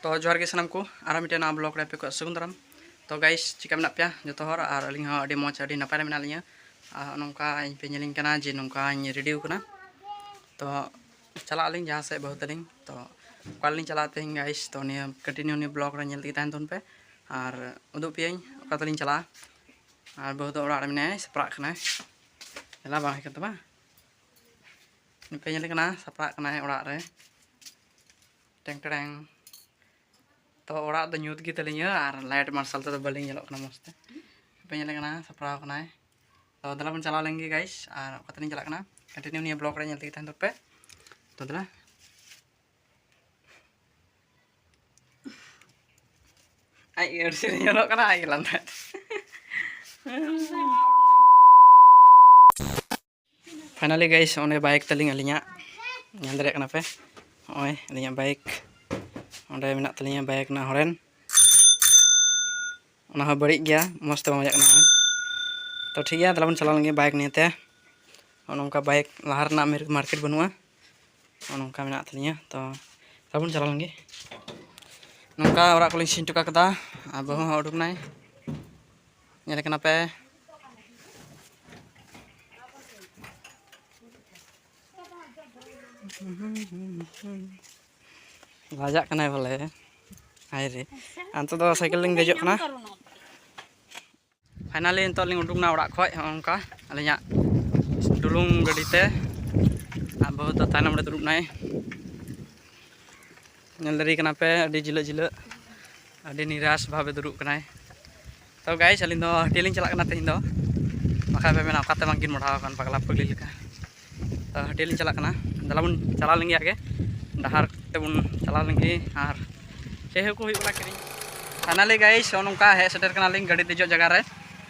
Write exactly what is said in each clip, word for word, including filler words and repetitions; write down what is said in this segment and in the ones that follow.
ᱛᱚ ᱡᱚᱦᱟᱨ ᱜᱮ ᱥᱟᱱᱟᱢ ᱠᱚ, ᱟᱨ ᱢᱤᱫᱴᱮᱱ ᱱᱟᱣᱟ ᱵᱞᱚᱜ ᱨᱮ ᱟᱯᱮ ᱠᱚ ᱥᱟᱹᱜᱩᱱ ᱫᱟᱨᱟᱢ᱾ ᱛᱚ ᱜᱟᱭᱤᱥ, ᱪᱮᱠᱟ ᱢᱮᱱᱟᱜ ᱯᱮᱭᱟ ᱡᱚᱛᱚ ᱦᱚᱲ? ᱟᱨ ᱟᱹᱞᱤᱧ ᱦᱚᱸ ᱟᱹᱰᱤ ᱢᱚᱡᱽ, ᱟᱹᱰᱤ ᱱᱟᱯᱟᱭ ᱨᱮ ᱢᱮᱱᱟᱜ ᱞᱤᱧᱟᱹ᱾ ᱟᱨ ᱱᱚᱝᱠᱟ ᱤᱧ ᱯᱮ ᱧᱮᱞᱤᱧ ᱠᱟᱱᱟ ᱡᱮ ᱱᱚᱝᱠᱟᱧ ᱨᱮᱰᱤ ᱠᱟᱱᱟ᱾ ᱛᱚ ᱪᱟᱞᱟᱜ ᱟᱹᱞᱤᱧ ᱡᱟᱦᱟᱸ ᱥᱮᱫ ᱵᱟᱹᱦᱩ ᱛᱟᱹᱞᱤᱧ᱾ ᱛᱚ ᱚᱠᱟ ᱨᱮᱞᱤᱧ ᱪᱟᱞᱟᱜᱼᱟ ᱛᱮᱦᱮᱧ ᱜᱟᱭᱤᱥ? ᱛᱚ ᱱᱤᱭᱟᱹ ᱠᱚᱱᱴᱤᱱᱤᱭᱩ ᱱᱤᱭᱟᱹ ᱵᱞᱚᱜ ᱨᱮ ᱧᱮᱞ ᱛᱮᱜᱮ ᱛᱟᱦᱮᱱ ᱛᱟᱵᱚᱱ ᱯᱮ, ᱟᱨ ᱩᱫᱩᱜ ᱯᱮᱭᱟᱹᱧ ᱚᱠᱟ ᱛᱮᱞᱤᱧ ᱪᱟᱞᱟᱜᱼᱟ᱾ ᱟᱨ ᱵᱟᱹᱦᱩ ᱫᱚ ᱚᱲᱟᱜ ᱨᱮ ᱢᱮᱱᱟᱭᱟ, ᱥᱟᱯᱲᱟᱜ ᱠᱟᱱᱟᱭ᱾ ᱧᱮᱞᱟ ᱵᱟᱝ ᱦᱮᱡ ᱠᱟᱱ ᱛᱟᱢᱟ? ᱱᱤᱯᱮ ᱧᱮᱞᱮ ᱠᱟᱱᱟ, ᱥᱟᱯᱲᱟᱜ ᱠᱟᱱᱟᱭ ᱚᱲᱟᱜ ᱨᱮ᱾ ᱴᱮᱝ ᱴᱮᱲᱮᱝ᱾ ᱛᱚ ᱚᱲᱟᱜ ᱫᱚ ᱧᱩᱛ ᱜᱮ ᱛᱟᱹᱞᱤᱧᱟ ᱟᱨ ᱞᱟᱭᱤᱴ ᱢᱟᱨᱥᱟᱞ ᱛᱮᱫᱚ ᱵᱟᱹᱞᱤᱧ ᱧᱮᱞᱚᱜ ᱠᱟᱱᱟ ᱢᱚᱡᱽ ᱛᱮ᱾ ᱱᱤᱯᱮ ᱧᱮᱞᱮ ᱠᱟᱱᱟ, ᱥᱟᱯᱲᱟᱣ ᱠᱟᱱᱟᱭ᱾ ᱛᱚ ᱫᱮᱞᱟ ᱵᱚᱱ ᱪᱟᱞᱟᱣ ᱞᱮᱱ ᱜᱮ ᱜᱟᱭᱤᱥ, ᱟᱨ ᱚᱠᱟ ᱛᱮᱞᱤᱧ ᱪᱟᱞᱟᱜ ᱠᱟᱱᱟ ᱠᱚᱱᱴᱤᱱᱤᱭᱩ ᱱᱤᱭᱟᱹ ᱵᱞᱚᱜ ᱨᱮ ᱧᱮᱞ ᱛᱮᱜᱮ ᱛᱟᱦᱮᱱ ᱛᱟᱯᱮ᱾ ᱛᱚ ᱫᱮᱞᱟ᱾ ᱟᱡ ᱜᱮ ᱟᱹᱰᱤ ᱪᱮᱦᱨᱟ ᱧᱮᱞᱚᱜ ᱠᱟᱱᱟ, ᱟᱡ ᱜᱮ ᱞᱟᱸᱫᱟ᱾ ᱯᱷᱟᱭᱱᱟᱞᱤ ᱜᱟᱭᱤᱥ, ᱚᱸᱰᱮ ᱵᱟᱭᱤᱠ ᱛᱟᱹᱞᱤᱧ ᱟᱹᱞᱤᱧᱟᱜ, ᱧᱮᱞ ᱫᱟᱲᱮᱭᱟᱜ ᱠᱟᱱᱟ ᱯᱮ᱾ ᱱᱚᱜᱼᱚᱭ ᱟᱹᱞᱤᱧᱟᱜ ᱵᱟᱭᱤᱠ ᱚᱸᱰᱮ ᱢᱮᱱᱟᱜ ᱛᱟᱹᱞᱤᱧᱟ, ᱵᱟᱭᱤᱠ ᱨᱮᱱᱟᱜ ᱦᱚᱨᱮᱱ᱾ ᱚᱱᱟ ᱦᱚᱸ ᱵᱟᱹᱲᱤᱡ ᱜᱮᱭᱟ, ᱢᱚᱡᱽ ᱛᱮ ᱵᱟᱝ ᱵᱟᱡᱟᱜ ᱠᱟᱱᱟ᱾ ᱛᱚ ᱴᱷᱤᱠ ᱜᱮᱭᱟ, ᱛᱟᱦᱞᱮ ᱵᱚᱱ ᱪᱟᱞᱟᱣ ᱞᱮᱱ ᱜᱮ ᱵᱟᱭᱤᱠ ᱱᱤᱭᱮᱛᱮ᱾ ᱱᱚᱜᱼᱚ ᱱᱚᱝᱠᱟ ᱵᱟᱭᱤᱠ ᱞᱟᱦᱟ ᱨᱮᱱᱟᱜ ᱢᱟᱨᱠᱮᱴ ᱵᱟᱹᱱᱩᱜᱼᱟ, ᱱᱚᱜᱼᱚ ᱱᱚᱝᱠᱟ ᱢᱮᱱᱟᱜ ᱛᱟᱹᱞᱤᱧᱟ᱾ ᱛᱚ ᱛᱟᱦᱞᱮ ᱵᱚᱱ ᱪᱟᱞᱟᱣ ᱞᱮᱱ ᱜᱮ᱾ ᱱᱚᱝᱠᱟ ᱚᱲᱟᱜ ᱠᱚᱞᱤᱧ ᱥᱤᱧ ᱦᱚᱴᱚ ᱠᱟᱜ ᱠᱟᱫᱟ, ᱟᱨ ᱵᱟᱹᱦᱩ ᱦᱚᱸ ᱩᱰᱩᱠ ᱱᱟᱭ, ᱧᱮᱞᱮ ᱠᱟᱱᱟ ᱯᱮ᱾ ᱞᱟᱡᱟᱜ ᱠᱟᱱᱟᱭ ᱵᱚᱞᱮ᱾ ᱦᱟᱭ ᱨᱮ, ᱟᱨ ᱱᱤᱛᱚᱜ ᱫᱚ ᱥᱟᱭᱠᱮᱞ ᱞᱤᱧ ᱫᱮᱡᱚᱜ ᱠᱟᱱᱟ᱾ ᱯᱷᱟᱭᱱᱟᱞᱤ ᱱᱤᱛᱚᱜ ᱞᱤᱧ ᱩᱰᱩᱠ ᱮᱱᱟ ᱚᱲᱟᱜ ᱠᱷᱚᱡ, ᱦᱚᱸᱜᱼᱚ ᱱᱚᱝᱠᱟ ᱟᱹᱞᱤᱧᱟᱜ ᱰᱩᱞᱩᱝ ᱜᱟᱹᱰᱤ ᱛᱮ᱾ ᱟᱨ ᱵᱟᱹᱦᱩ ᱫᱚ ᱛᱟᱭᱱᱚᱢ ᱨᱮ ᱫᱩᱲᱩᱵ ᱱᱟᱭ᱾ ᱧᱮᱞ ᱫᱟᱲᱮ ᱠᱟᱱᱟ ᱯᱮ, ᱟᱹᱰᱤ ᱡᱤᱞᱟᱹᱜ ᱡᱤᱞᱟᱹᱜ, ᱟᱹᱰᱤ ᱱᱤᱨᱟᱥ ᱵᱷᱟᱵᱮ ᱫᱩᱲᱩᱵ ᱠᱟᱱᱟᱭ᱾ ᱛᱚ ᱜᱟᱭᱤᱥ, ᱟᱹᱞᱤᱧ ᱫᱚ ᱦᱟᱹᱴᱤᱭᱟᱹ ᱞᱤᱧ ᱪᱟᱞᱟᱜ ᱠᱟᱱᱟ ᱛᱮᱦᱮᱧ ᱫᱚ, ᱵᱟᱠᱷᱟᱡ ᱯᱮ ᱢᱮᱱᱟ ᱚᱠᱟᱛᱮ ᱵᱟᱝᱠᱤᱱ ᱢᱚᱰᱷᱟᱣ ᱟᱠᱟᱱ ᱯᱟᱜᱽᱞᱟ ᱯᱟᱹᱜᱽᱞᱤ ᱞᱮᱠᱟ᱾ ᱛᱚ ᱦᱟᱹᱴᱤᱭᱟᱹ ᱞᱤᱧ ᱪᱟᱞᱟᱜ ᱠᱟᱱᱟ, ᱫᱮᱞᱟ ᱵᱚᱱ ᱪᱟᱞᱟᱣ ᱞᱮᱱ ᱜᱮ ᱟᱜᱮ, ᱰᱟᱦᱟᱨ ᱛᱮᱵᱚᱱ ᱪᱟᱞᱟᱣ ᱞᱮᱱ ᱜᱮ᱾ ᱟᱨ ᱪᱮᱫ ᱦᱚᱸ ᱠᱚ ᱦᱩᱭᱩᱜ ᱠᱟᱱᱟ ᱠᱤᱨᱤᱧ᱾ ᱯᱷᱟᱭᱱᱟᱞᱤ ᱜᱟᱭᱤᱥ, ᱱᱚᱜᱼᱚ ᱱᱚᱝᱠᱟ ᱦᱮᱡ ᱥᱮᱴᱮᱨ ᱠᱟᱱᱟᱞᱤᱧ ᱜᱟᱹᱰᱤ ᱫᱮᱡᱚᱜ ᱡᱟᱭᱜᱟ ᱨᱮ᱾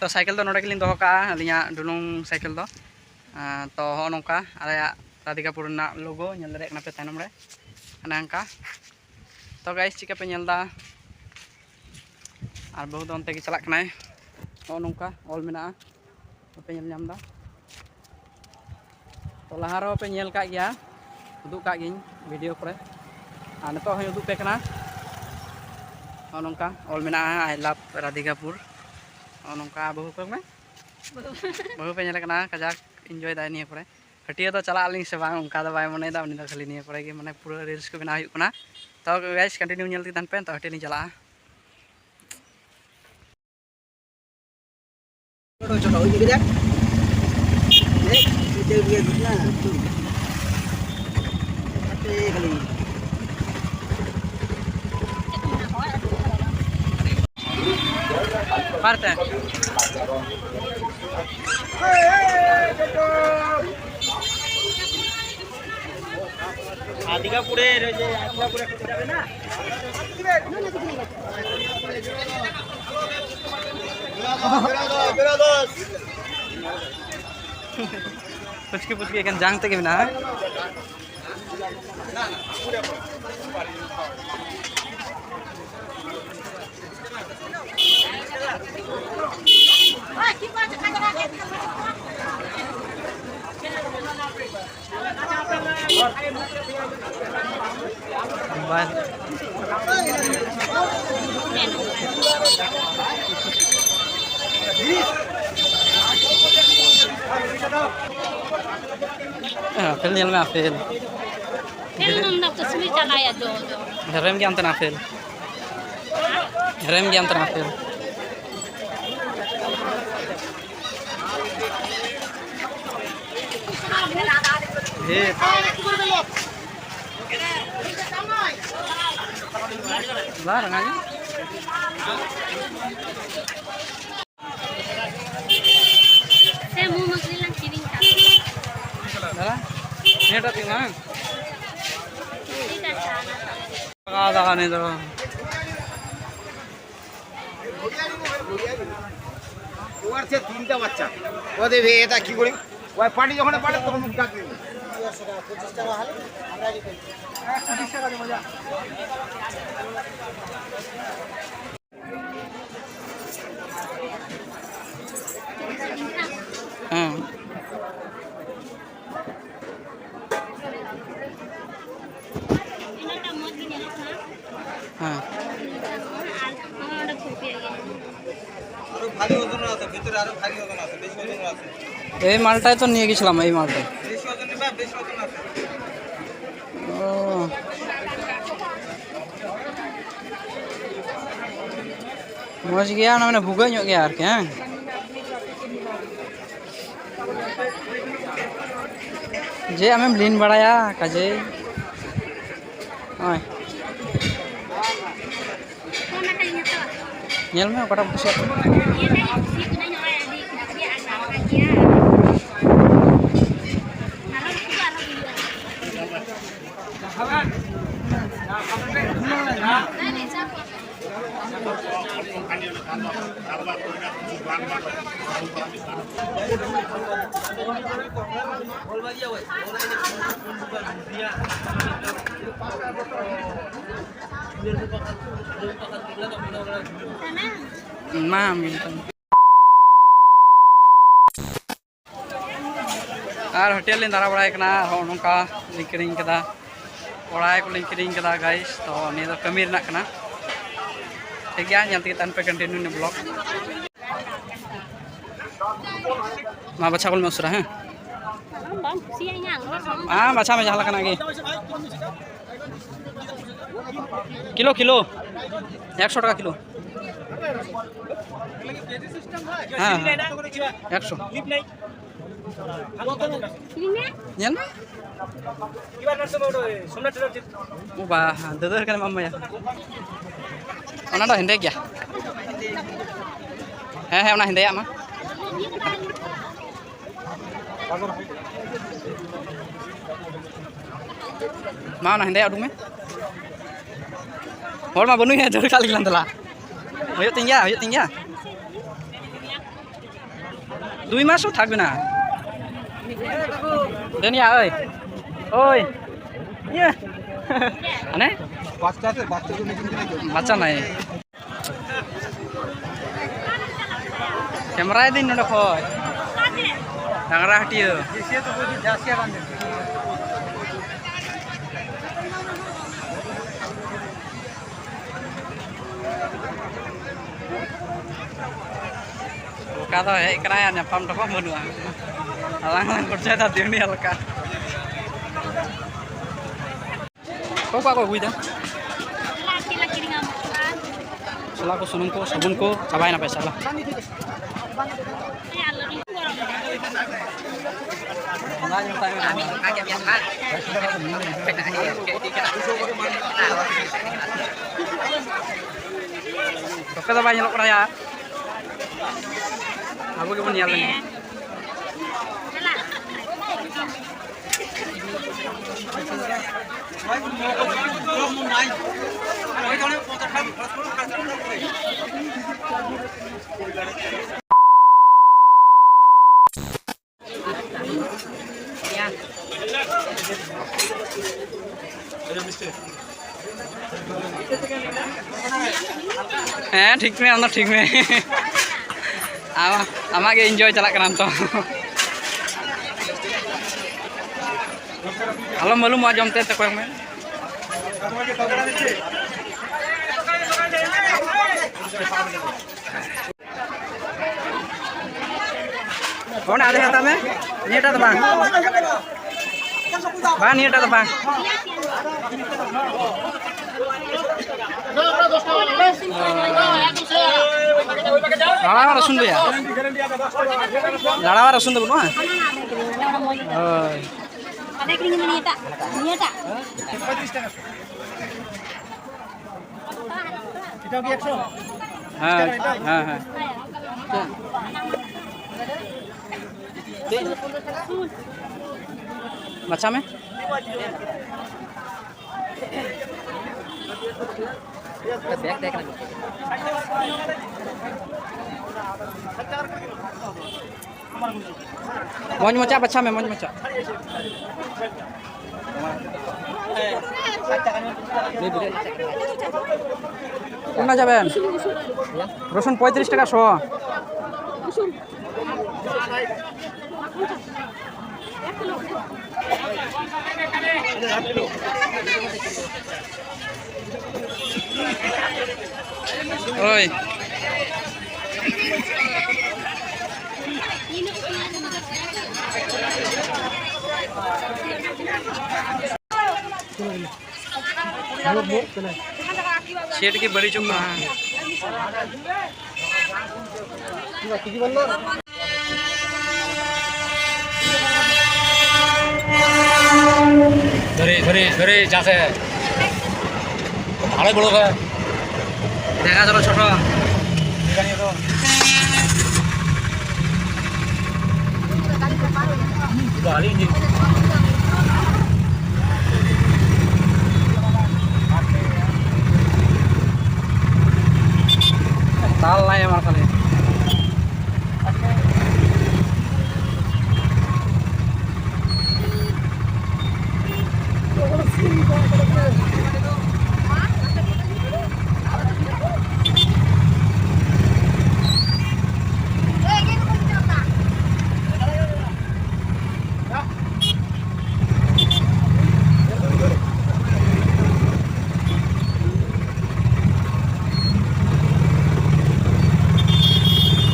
ᱛᱚ ᱥᱟᱭᱠᱮᱞ ᱫᱚ ᱱᱚᱰᱮ ᱜᱮᱞᱤᱧ ᱫᱚᱦᱚ ᱠᱟᱜᱼᱟ, ᱟᱹᱞᱤᱧᱟᱜ ᱰᱩᱞᱩᱝ ᱥᱟᱭᱠᱮᱞ ᱫᱚ᱾ ᱟᱨ ᱛᱚ ᱦᱚᱸᱜᱼᱚ ᱱᱚᱝᱠᱟ ᱟᱞᱮᱭᱟᱜ ᱨᱟᱫᱷᱤᱠᱟᱯᱩᱨ ᱨᱮᱱᱟᱜ ᱞᱳᱜᱳ ᱧᱮᱞ ᱫᱟᱲᱮᱭᱟᱜ ᱠᱟᱱᱟ ᱯᱮ ᱛᱟᱭᱱᱚᱢ ᱨᱮ, ᱚᱱᱮ ᱚᱱᱠᱟ᱾ ᱛᱚ ᱜᱟᱭᱤᱥ, ᱪᱤᱠᱟ ᱯᱮ ᱧᱮᱞ ᱮᱫᱟ? ᱟᱨ ᱵᱟᱹᱦᱩ ᱫᱚ ᱚᱱᱛᱮ ᱜᱮ ᱪᱟᱞᱟᱜ ᱠᱟᱱᱟᱭ᱾ ᱱᱚᱜᱼᱚ ᱱᱚᱝᱠᱟ ᱚᱞ ᱢᱮᱱᱟᱜᱼᱟ, ᱵᱟᱯᱮ ᱧᱮᱞ ᱧᱟᱢ ᱮᱫᱟ? ᱛᱚ ᱞᱟᱦᱟ ᱨᱮᱦᱚᱸ ᱯᱮ ᱧᱮᱞ ᱠᱟᱜ ᱜᱮᱭᱟ, ᱩᱫᱩᱜ ᱠᱟᱜ ᱜᱤᱭᱟᱹᱧ ᱵᱷᱤᱰᱤᱭᱳ ᱠᱚᱨᱮ, ᱟᱨ ᱱᱤᱛᱚᱜ ᱦᱚᱸᱧ ᱩᱫᱩᱜ ᱯᱮ ᱠᱟᱱᱟ᱾ ᱱᱚᱜᱼᱚ ᱱᱚᱝᱠᱟ ᱚᱞ ᱢᱮᱱᱟᱜᱼᱟ, "I love ᱨᱟᱫᱷᱤᱠᱟᱯᱩᱨ"᱾ ᱱᱚᱜᱼᱚ ᱱᱚᱝᱠᱟ ᱵᱟᱹᱦᱩ ᱠᱚ ᱢᱮ, ᱵᱟᱹᱦᱩ ᱯᱮ ᱧᱮᱞ ᱠᱟᱱᱟ, ᱠᱟᱡᱟᱠ ᱤᱱᱡᱚᱭ ᱫᱟᱭ ᱱᱤᱭᱟᱹ ᱠᱚᱨᱮ᱾ ᱦᱟᱹᱴᱤᱭᱟᱹ ᱫᱚ ᱪᱟᱞᱟᱜ ᱟᱹᱞᱤᱧ ᱥᱮ ᱵᱟᱝ, ᱚᱱᱠᱟ ᱫᱚ ᱵᱟᱭ ᱢᱚᱱᱮᱭᱮᱫᱟ ᱩᱱᱤ ᱫᱚ, ᱠᱷᱟᱹᱞᱤ ᱱᱤᱭᱟᱹ ᱠᱚᱨᱮ ᱜᱮ, ᱢᱟᱱᱮ, ᱯᱩᱨᱟᱹ reels ᱠᱚ ᱵᱮᱱᱟᱣ ᱦᱩᱭᱩᱜ ᱠᱟᱱᱟ᱾ ᱛᱚ guys, continue ᱧᱮᱞ ᱛᱮᱜᱮ ᱛᱟᱦᱮᱱ ᱯᱮ, ᱛᱚ ᱦᱟᱹᱴᱤᱭᱟᱹ ᱞᱤᱧ ᱪᱟᱞᱟᱜᱼᱟ᱾ ᱚᱠᱟᱨᱮ? ᱟᱫᱤᱜᱟᱯᱩᱨᱮ ᱨᱮ ᱡᱮ ᱟᱫᱤᱜᱟᱯᱩᱨᱮ ᱠᱚ ᱪᱟᱞᱟᱣ ᱮᱱᱟ᱾ ᱯᱩᱪᱠᱤ ᱯᱩᱪᱠᱤ ᱮᱠᱮᱱ ᱡᱟᱝ ᱛᱮᱜᱮ ᱢᱮᱱᱟᱜᱼᱟ᱾ ᱵᱟᱭ᱾ ᱦᱮᱸ, ᱟᱯᱮᱞ ᱧᱮᱞ ᱢᱮ, ᱟᱯᱮᱞ᱾ ᱯᱷᱮᱞ ᱱᱚᱱᱫᱟ ᱠᱟᱹᱥᱢᱤ ᱪᱟᱞᱟᱭᱟ ᱡᱚ, ᱡᱚ᱾ ᱦᱮᱨᱮᱢ ᱜᱮᱭᱟ ᱚᱱᱛᱮᱱᱟᱜ ᱟᱯᱮᱞ᱾ ᱦᱮᱨᱮᱢ ᱜᱮᱭᱟ ᱚᱱᱛᱮᱱᱟᱜ ᱟᱯᱮᱞ᱾ ᱦᱮᱸ᱾ ᱵᱟᱝ ᱨᱟᱸᱜᱟᱣ ᱜᱮ᱾ ᱥᱮ ᱢᱩ ᱢᱟᱹᱥᱨᱤ ᱞᱟᱝ ᱠᱤᱨᱤᱧ ᱠᱟᱜ᱾ ᱫᱟᱫᱟ, ᱱᱮᱴ ᱟᱛᱮ ᱵᱟᱝ? ᱴᱷᱤᱠ ᱟᱪᱷᱮ, ᱚᱱᱟ ᱫᱚ᱾ ᱞᱟᱜᱟᱣ ᱫᱟ ᱩᱱᱤ ᱫᱚ᱾ তোমার সে তিনটা বাচ্চা। ও দেবে, এটা কি করে? ওই পার্টি যখন পারে তখন উদ্ঘাটন। ᱦᱮᱸ᱾ ᱦᱮᱸ᱾ এই মালটায় তো নিয়ে গেছিলাম, এই মালটায়। ও। ᱢᱚᱡᱽ ᱜᱮᱭᱟ, ᱚᱱᱟ ᱢᱟᱱᱮ ᱵᱷᱩᱜᱟᱹᱜ ᱧᱚᱜ ᱜᱮᱭᱟ ᱟᱨᱠᱤ, ᱦᱮᱸ᱾ ᱡᱮ ᱟᱢᱮᱢ ᱞᱤᱱ ᱵᱟᱲᱟᱭᱟ ᱠᱟᱡᱮ᱾ ᱱᱚᱜᱼᱚᱭ᱾ ᱧᱮᱞ ᱢᱮ ᱚᱠᱟᱴᱟᱜ ᱠᱩᱥᱤᱭᱟᱜ ᱠᱟᱱᱟ᱾ ᱢᱟ ᱢᱮᱱᱠᱷᱟᱱ᱾ ᱟᱨ ᱦᱟᱹᱴᱭᱟᱹ ᱞᱤᱧ ᱫᱟᱬᱟ ᱵᱟᱲᱟᱭ ᱠᱟᱱᱟ, ᱟᱨᱦᱚᱸ ᱱᱚᱝᱠᱟ ᱞᱤᱧ ᱠᱤᱨᱤᱧ ᱠᱟᱫᱟ, ᱠᱚᱲᱟᱭ ᱠᱚᱞᱤᱧ ᱠᱤᱨᱤᱧ ᱠᱟᱫᱟ ᱜᱟᱭᱤᱥ᱾ ᱛᱚ ᱱᱤᱭᱟᱹ ᱫᱚ ᱠᱟᱹᱢᱤ ᱨᱮᱱᱟᱜ ᱠᱟᱱᱟ᱾ ᱴᱷᱤᱠ ᱜᱮᱭᱟ, ᱧᱮᱞ ᱛᱮᱜᱮ ᱛᱟᱦᱮᱱ ᱯᱮ continue ᱱᱤᱭᱟᱹ vlog᱾ ᱢᱟ ᱵᱟᱪᱷᱟ ᱠᱚᱞ ᱢᱮ ᱩᱥᱟᱹᱨᱟ, ᱦᱮᱸ᱾ ᱟᱢ ᱵᱟᱢ ᱠᱩᱥᱤᱭᱟᱜᱼᱟ, ᱤᱧᱟᱹᱜ ᱟᱝᱨᱚᱵ ᱦᱚᱸ᱾ ᱟᱢ ᱵᱟᱪᱷᱟ ᱢᱮ ᱡᱟᱦᱟᱸ ᱞᱮᱠᱟᱱᱟᱜ ᱜᱮ᱾ Kilo, kilo. ᱮᱠᱥᱚ ᱴᱟᱠᱟ ᱠᱤᱞᱳ᱾ ᱦᱮᱸ, ᱦᱮᱸ᱾ ᱮᱠᱥᱚ᱾ ᱧᱮᱞ ᱢᱮ᱾ ᱩᱵᱟ, ᱫᱟᱹᱫᱟᱹ ᱠᱟᱱᱟ ᱢᱟᱢᱟᱭᱟ᱾ ᱚᱱᱟ ᱫᱚ ᱦᱮᱸᱫᱮ ᱜᱮᱭᱟ᱾ ᱦᱮᱸ, ᱦᱮᱸ, ᱚᱱᱟ ᱦᱮᱸᱫᱮᱭᱟᱜ ᱢᱟ᱾ ᱢᱟ, ᱚᱱᱟ ᱦᱮᱸᱫᱮᱭᱟᱜ ᱩᱰᱩᱠ ᱢᱮ᱾ ᱦᱚᱲ ᱢᱟ ᱵᱟᱹᱱᱩᱭᱟ, ᱫᱟᱹᱲ ᱠᱟᱜ ᱞᱟᱹᱜᱤᱫ ᱞᱟᱝ ᱫᱮᱞᱟ᱾ ᱦᱩᱭᱩᱜ ᱛᱤᱧ ᱜᱮᱭᱟ, ᱦᱩᱭᱩᱜ ᱛᱤᱧ ᱜᱮᱭᱟ᱾ দুই মাসও থাকবে না। দুনিয়া, ওই, ওই, ইয়ে, মানে, বাচ্চা আছে, বাচ্চা তো মেশিন কিনে দেবে। বাচ্চা নাই। ᱠᱮᱢᱮᱨᱟᱭ ᱫᱟᱹᱧ ᱱᱚᱰᱮ ᱠᱷᱚᱡ᱾ ᱰᱟᱝᱨᱟ ᱦᱟᱹᱴᱭᱟᱹ᱾ ᱚᱠᱟ ᱫᱚ ᱦᱮᱡ ᱠᱟᱱᱟᱭ ᱟᱨ ᱧᱟᱯᱟᱢ ᱴᱟᱯᱟᱢ ᱵᱟᱹᱱᱩᱜᱼᱟ᱾ ᱟᱞᱟᱝ ᱞᱟᱝ ᱠᱷᱚᱨᱪᱟᱭᱮᱫᱟ ᱫᱤᱱᱤᱭᱟᱹ ᱞᱮᱠᱟ᱾ ᱚᱠᱚᱭ ᱠᱚᱣᱟᱜ ᱠᱚ ᱟᱹᱜᱩᱭᱮᱫᱟ? ᱢᱚᱥᱞᱟ ᱠᱚ, ᱥᱩᱱᱩᱢ ᱠᱚ, ᱥᱟᱵᱚᱱ ᱠᱚ ᱪᱟᱵᱟᱭᱮᱱᱟ ᱯᱚᱭᱥᱟ ᱦᱚᱞᱟ᱾ ᱱᱚᱛᱮ ᱫᱚ ᱵᱟᱭ ᱧᱮᱞᱚᱜ ᱠᱟᱱᱟ ᱭᱟ᱾ ᱟᱵᱚ ᱜᱮᱵᱚᱱ ᱧᱮᱞ ᱞᱮᱱᱜᱮ᱾ ᱦᱮᱸ, ᱴᱷᱤᱠ ᱢᱮ, ᱟᱢ ᱫᱚ ᱴᱷᱤᱠ ᱢᱮ᱾ ᱟᱢ, ᱟᱢᱟᱜ ᱜᱮ enjoy ᱪᱟᱞᱟᱜ ᱠᱟᱱᱟ ᱱᱤᱛᱚᱜ᱾ ᱟᱞᱚᱢ ᱢᱟᱹᱞᱩᱢᱚᱜᱼᱟ, ᱡᱚᱢ ᱛᱮ ᱠᱚᱭᱚᱜ ᱢᱮ᱾ ᱚᱸᱰᱮ ᱟᱞᱮ ᱦᱟᱛᱟᱣ ᱢᱮ, ᱱᱤᱭᱟᱹᱴᱟᱜ ᱫᱚ ᱵᱟᱝ᱾ ᱵᱟᱝ, ᱱᱤᱭᱟᱹᱴᱟᱜ ᱫᱚ ᱵᱟᱝ᱾ ᱞᱟᱲᱟᱣᱟᱜ ᱨᱟᱹᱥᱩᱱ ᱫᱚᱭᱟ? ᱞᱟᱲᱟᱣᱟᱜ ᱨᱟᱹᱥᱩᱱ ᱫᱚ ᱵᱟᱹᱱᱩᱜᱼᱟ? ᱦᱳᱭ᱾ ᱟᱫᱷᱟ ᱠᱤᱞᱳ ᱱᱤᱭᱟᱹᱴᱟᱜ, ᱱᱤᱭᱟᱹᱴᱟᱜ᱾ ᱦᱮᱸ, ᱦᱮᱸ, ᱦᱮᱸ᱾ ᱵᱟᱪᱷᱟ ᱢᱮ᱾ ᱢᱚᱡᱽ ᱢᱚᱪᱟ ᱵᱟᱪᱷᱟ ᱢᱮ, ᱢᱚᱡᱽ ᱢᱚᱪᱟ᱾ ᱛᱤᱱᱟᱹᱜ ᱪᱟᱵᱮᱱ? ᱨᱚᱥᱩᱱ ᱯᱚᱸᱭᱛᱨᱤᱥ ᱴᱟᱠᱟ ᱥᱚ᱾ ᱦᱳᱭ᱾ ᱪᱮᱫ ᱜᱮ ᱵᱟᱹᱲᱤᱡᱚᱜ ᱠᱟᱱᱟ᱾ ধরে, ধরে, ধরে, যা আছে। ভালোই বড় হয়। দেখা গেল ছোট। তাল নাই আমার খালি।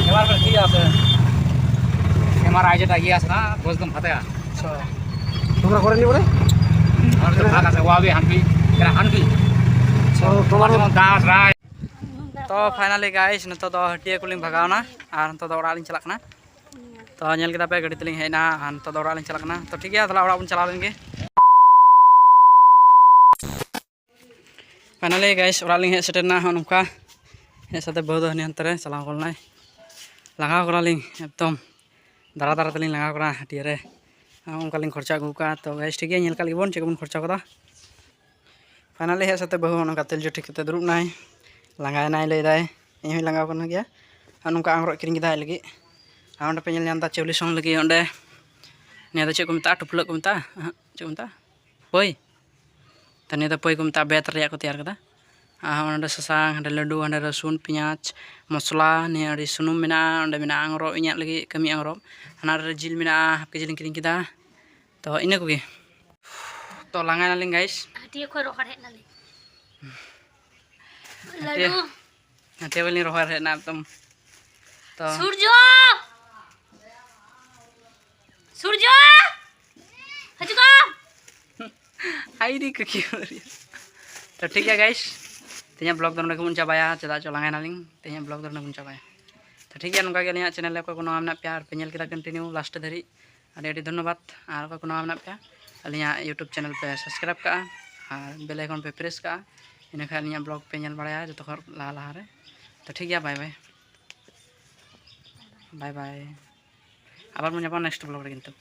এবার ঠিক আছে। আমার আইজেটা ইয়ে আছে না, বসতাম ফাতে। আচ্ছা। তোমরা করেনি বলে? আর তো ভাগ আছে, ওয়াবি হানবি, এরা হানবি। আচ্ছা, তোমার যেমন দাস রায়। ᱛᱚ finally guys, ᱱᱤᱛᱚᱜ ᱫᱚ ᱦᱟᱹᱴᱤᱭᱟᱹ ᱠᱚᱞᱤᱧ ᱵᱷᱟᱜᱟᱣᱱᱟ ᱟᱨ ᱱᱤᱛᱚᱜ ᱫᱚ ᱚᱲᱟᱜ ᱞᱤᱧ ᱪᱟᱞᱟᱜ ᱠᱟᱱᱟ᱾ ᱛᱚ ᱧᱮᱞ ᱠᱮᱫᱟ ᱯᱮ, ᱜᱟᱹᱰᱤ ᱛᱮᱞᱤᱧ ᱦᱮᱡ ᱮᱱᱟ ᱟᱨ ᱱᱤᱛᱚᱜ ᱫᱚ ᱚᱲᱟᱜ ᱞᱤᱧ ᱪᱟᱞᱟᱜ ᱠᱟᱱᱟ᱾ ᱛᱚ ᱴᱷᱤᱠ ᱜᱮᱭᱟ, ᱛᱟᱦᱚᱞᱮ ᱚᱲᱟᱜ ᱵᱚᱱ ᱪᱟᱞᱟᱣ ᱞᱮᱱ ᱜᱮ᱾ Finally guys, ᱚᱲᱟᱜ ᱞᱤᱧ ᱦᱮᱡ ᱥᱮᱴᱮᱨ ᱮᱱᱟ᱾ ᱦᱚᱸᱜᱼᱚ ᱱᱚᱝᱠᱟ ᱦᱮᱡ ᱥᱟᱛᱮ ᱵᱟᱹᱦᱩ ᱫᱚ ᱦᱟᱹᱱᱤ ᱦᱟᱱᱛᱮ ᱨᱮ ᱪᱟᱞᱟᱣ ᱜᱚᱫ ᱱᱟᱭ᱾ ᱞᱟᱸᱜᱟᱣ ᱠᱟᱱᱟᱞᱤᱧ ᱮᱠᱫᱚᱢ, ᱫᱟᱨᱟ ᱫᱟᱨᱟ ᱛᱮᱞᱤᱧ ᱞᱟᱸᱜᱟᱣ ᱠᱟᱱᱟ ᱦᱟᱹᱴᱤᱭᱟᱹ ᱨᱮ᱾ ᱦᱚᱸᱜᱼᱚ ᱱᱚᱝᱠᱟ ᱞᱤᱧ ᱠᱷᱚᱨᱪᱟ ᱟᱹᱜᱩ ᱠᱟᱜᱼᱟ᱾ ᱛᱚ guys, ᱴᱷᱤᱠ ᱜᱮᱭᱟ, ᱧᱮᱞ ᱠᱟᱜ ᱞᱮᱜᱮ ᱵᱚᱱ ᱪᱮᱫ ᱠᱚᱵᱚᱱ ᱠᱷᱚᱨᱪᱟ ᱠᱟᱫᱟ᱾ Finally ᱦᱮᱡ ᱥᱟᱛᱮ ᱵᱟᱹᱦᱩ ᱦᱚᱸ ᱱᱚᱝᱠᱟ ᱛᱮᱞ ᱡᱚᱴᱤ ᱠᱟᱛᱮ ᱫᱩᱲᱩᱵ ᱱᱟᱭ, ᱞᱟᱸᱜᱟᱭᱮᱱᱟᱭ ᱞᱟᱹᱭᱫᱟᱭ, ᱤᱧ ᱦᱚᱸᱧ ᱞᱟᱸᱜᱟᱣ ᱠᱟᱱ ᱜᱮᱭᱟ᱾ ᱟᱨ ᱱᱚᱝᱠᱟ ᱟᱝᱨᱚᱵ ᱠᱤᱨᱤᱧ ᱠᱮᱫᱟ ᱟᱡ ᱞᱟᱹᱜᱤᱫ᱾ ᱟᱨ ᱚᱸᱰᱮ ᱯᱮ ᱧᱮᱞ ᱧᱟᱢ ᱮᱫᱟ ᱪᱟᱣᱞᱮ ᱥᱚᱝ ᱞᱟᱹᱜᱤᱫ ᱚᱸᱰᱮ, ᱱᱤᱭᱟᱹ ᱫᱚ ᱪᱮᱫ ᱠᱚ ᱢᱮᱛᱟᱜᱼᱟ? ᱴᱩᱯᱞᱟᱹᱜ ᱠᱚ ᱢᱮᱛᱟᱜᱼᱟ? ᱟᱦᱟᱜ, ᱪᱮᱫ ᱠᱚ ᱢᱮᱛᱟᱜᱼᱟ? ᱯᱟᱹᱭ᱾ ᱛᱚ ᱱᱤᱭᱟᱹ ᱫᱚ ᱯᱟᱹᱭ ᱠᱚ ᱢᱮᱛᱟᱜᱼᱟ, ᱵᱮᱛ ᱨᱮᱭᱟᱜ ᱠᱚ ᱛᱮᱭᱟᱨ ᱠᱟᱫᱟ᱾ ᱟᱨ ᱚᱸᱰᱮ ᱥᱟᱥᱟᱝ, ᱦᱟᱸᱰᱮ ᱞᱟᱹᱰᱩ, ᱦᱟᱸᱰᱮ ᱨᱟᱹᱥᱩᱱ, ᱯᱮᱸᱭᱟᱡᱽ, ᱢᱚᱥᱞᱟ, ᱱᱤᱭᱟᱹ ᱟᱹᱰᱤ ᱥᱩᱱᱩᱢ ᱢᱮᱱᱟᱜᱼᱟ, ᱚᱸᱰᱮ ᱢᱮᱱᱟᱜᱼᱟ ᱟᱝᱨᱚᱵ ᱤᱧᱟᱹᱜ ᱞᱟᱹᱜᱤᱫ, ᱠᱟᱹᱢᱤ ᱟᱝᱨᱚᱵ᱾ ᱦᱟᱱᱟ ᱨᱮ ᱡᱤᱞ ᱢᱮᱱᱟᱜᱼᱟ, ᱦᱟᱯ ᱠᱮᱡᱤ ᱞᱤᱧ ᱠᱤᱨᱤᱧ ᱠᱮᱫᱟ᱾ ᱛᱚ ᱤᱱᱟᱹ ᱠᱚᱜᱮ᱾ ᱛᱚ ᱞᱟᱸᱜᱟᱭᱱᱟᱞᱤᱧ guys᱾ ᱦᱟᱹᱴᱤᱭᱟᱹ ᱠᱷᱚᱱ ᱨᱚᱦᱚᱲ ᱦᱮᱡ ᱱᱟᱞᱤᱧ᱾ ᱦᱟᱹᱴᱤᱭᱟᱹ, ᱞᱟᱹᱰᱩ᱾ ᱦᱟᱹᱴᱤᱭᱟᱹ ᱵᱟᱹᱞᱤᱧ ᱨᱚᱦᱚᱲ ᱦᱮᱡ ᱮᱱᱟ ᱮᱠᱫᱚᱢ᱾ ᱛᱚ ᱥᱩᱨᱡᱚ! ᱥᱩᱨᱡᱚ! ᱦᱤᱡᱩᱜ ᱢᱮ! ᱟᱭᱰᱤ ᱠᱚ ᱠᱤ ᱵᱟᱹᱲᱤᱡ᱾ ᱛᱚ ᱴᱷᱤᱠ ᱜᱮᱭᱟ guys, ᱛᱮᱦᱮᱧᱟᱜ vlog ᱫᱚ ᱱᱚᱰᱮ ᱜᱮᱵᱚᱱ ᱪᱟᱵᱟᱭᱟ᱾ ᱪᱮᱫᱟᱜ ᱪᱚ ᱞᱟᱸᱜᱟᱭᱮᱱᱟᱞᱤᱧ, ᱛᱮᱦᱮᱧᱟᱜ vlog ᱫᱚ ᱱᱚᱰᱮ ᱵᱚᱱ ᱪᱟᱵᱟᱭᱟ᱾ ᱛᱚ ᱴᱷᱤᱠ ᱜᱮᱭᱟ, ᱱᱚᱝᱠᱟ ᱜᱮ ᱟᱹᱞᱤᱧᱟᱜ channel ᱨᱮ ᱚᱠᱚᱭ ᱠᱚ ᱱᱟᱣᱟ ᱢᱮᱱᱟᱜ ᱯᱮᱭᱟ ᱟᱨ ᱯᱮ ᱧᱮᱞ ᱠᱮᱫᱟ continue last ᱫᱷᱟᱹᱨᱤᱡ, ᱟᱹᱰᱤ ᱟᱹᱰᱤ ᱫᱷᱚᱱᱱᱚᱵᱟᱫᱽ᱾ ᱟᱨ ᱚᱠᱚᱭ ᱠᱚ ᱱᱟᱣᱟ ᱢᱮᱱᱟᱜ ᱯᱮᱭᱟ, ᱟᱹᱞᱤᱧᱟᱜ YouTube channel ᱯᱮ subscribe ᱠᱟᱜᱼᱟ ᱟᱨ bell icon ᱯᱮ press ᱠᱟᱜᱼᱟ, ᱤᱱᱟᱹᱠᱷᱟᱱ ᱟᱹᱞᱤᱧᱟᱜ vlog ᱯᱮ ᱧᱮᱞ ᱵᱟᱲᱟᱭᱟ ᱡᱚᱛᱚ ᱠᱷᱚᱱ ᱞᱟᱦᱟ ᱞᱟᱦᱟ ᱨᱮ᱾ ᱛᱚ ᱴᱷᱤᱠ ᱜᱮᱭᱟ, bye bye, bye bye, ᱟᱵᱟᱨ ᱵᱚᱱ ᱧᱟᱯᱟᱢᱟ next vlog ᱨᱮ ᱠᱤᱱᱛᱩ᱾